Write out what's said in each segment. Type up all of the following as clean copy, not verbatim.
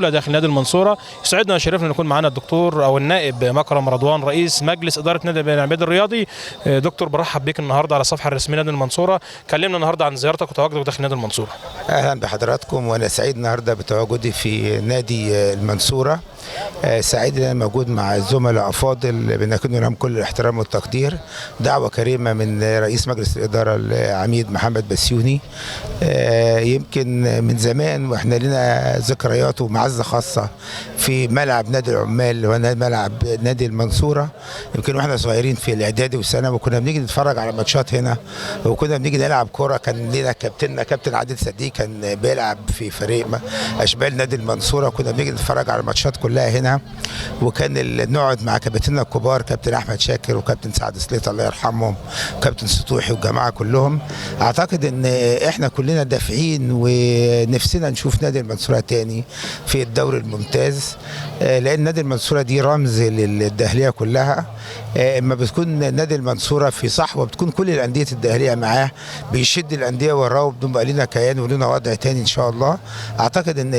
داخل نادي المنصوره. يسعدنا ويشرفنا ان يكون معانا الدكتور او النائب مكرم رضوان، رئيس مجلس ادارة نادي بني عبيد الرياضي. دكتور، برحب بك النهارده على الصفحة الرسمية نادي المنصوره. كلمنا النهارده عن زيارتك وتواجدك داخل نادي المنصوره. اهلا بحضراتكم، وانا سعيد النهارده بتواجدي في نادي المنصوره. سعيد ان انا موجود مع الزملاء افاضل، بنكون لهم كل الاحترام والتقدير. دعوه كريمة من رئيس مجلس الادارة العميد محمد بسيوني. يمكن من زمان واحنا لنا ذكريات ومعزه خاصة في ملعب نادي العمال وملعب نادي المنصوره. يمكن واحنا صغيرين في الاعدادي والثانوي وكنا بنيجي نتفرج على ماتشات هنا، وكنا بنيجي نلعب كورة. كان لنا كابتننا كابتن عادل صديق، كان بيلعب في فريق اشبال نادي المنصوره. كنا بنيجي نتفرج على الماتشات كلها هنا، وكان نقعد مع كابتننا الكبار، كابتن احمد شاكر وكابتن سعد سليط الله يرحمهم، وكابتن سطوحي والجماعة كلهم. اعتقد ان احنا كلنا دافعين ونفسنا نشوف نادي المنصوره تاني في الدوري الممتاز، لان نادي المنصوره دي رمز للدهليه كلها. اما بتكون نادي المنصوره في صحوة بتكون كل الاندية الدهليه معاه، بيشد الاندية وراه، وبنبقى لنا كيان ولنا وضع تاني ان شاء الله. اعتقد ان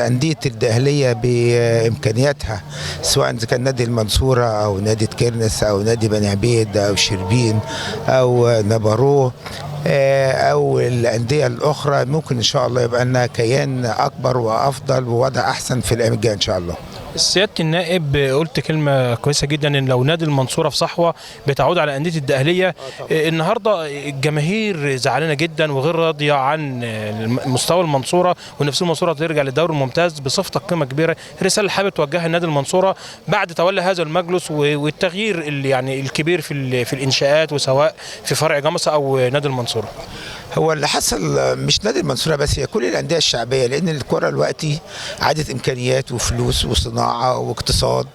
اندية الدهليه بامكانياتها، سواء اذا كان نادي المنصوره او نادي كيرنس او نادي بني عبيد او شربين او نبروه او الاندية الاخرى، ممكن ان شاء الله يبقى لنا كيان اكبر وافضل ووضع احسن في الايام الجاية ان شاء الله. سيادة النائب، قلت كلمة كويسة جدا، ان لو نادي المنصوره في صحوة بتعود على اندية الدقهليه. النهارده الجماهير زعلانة جدا وغير راضية عن مستوى المنصوره، ونفس المنصوره ترجع للدوري الممتاز. بصفتك قيمة كبيرة، رسالة حابب توجهها لنادي المنصوره بعد تولى هذا المجلس والتغيير اللي يعني الكبير في الانشاءات، وسواء في فرع جمصة او نادي المنصوره؟ هو اللي حصل مش نادي المنصوره بس، هي كل الاندية الشعبية، لان الكره دلوقتي عادت امكانيات وفلوس وصناعة واقتصاد،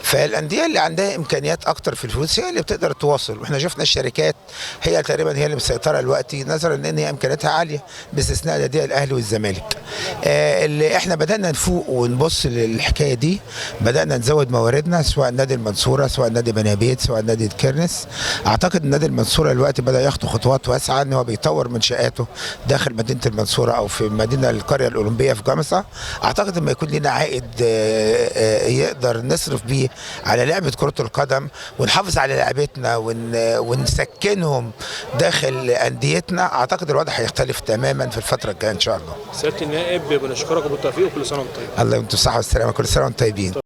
فالانديه اللي عندها امكانيات اكتر في الفلوس هي اللي بتقدر تواصل. واحنا شفنا الشركات هي تقريبا هي اللي مسيطرة دلوقتي، نظرا لان هي امكانياتها عالية، باستثناء الاندية الاهلي والزمالك. اللي احنا بدانا نفوق ونبص للحكايه دي، بدانا نزود مواردنا، سواء نادي المنصوره، سواء نادي بني عبيد، سواء نادي كيرنس. اعتقد ان نادي المنصوره دلوقتي بدا ياخد خطوات واسعة، ان هو بيطور منشآته داخل مدينة المنصوره او في مدينة القرية الاولمبية في جمصه. اعتقد لما يكون لنا عائد يقدر نصرف بيه على لعبه كره القدم، ونحافظ على لعبتنا ونسكنهم داخل انديتنا، اعتقد الوضع هيختلف تماما في الفترة الجاية ان شاء الله. سيادة النائب، بنشكرك وبالتوفيق، وكل سنة وانتم طيب. الله، وانتم بالصحة والسلامه، كل سنة وانتم طيبين.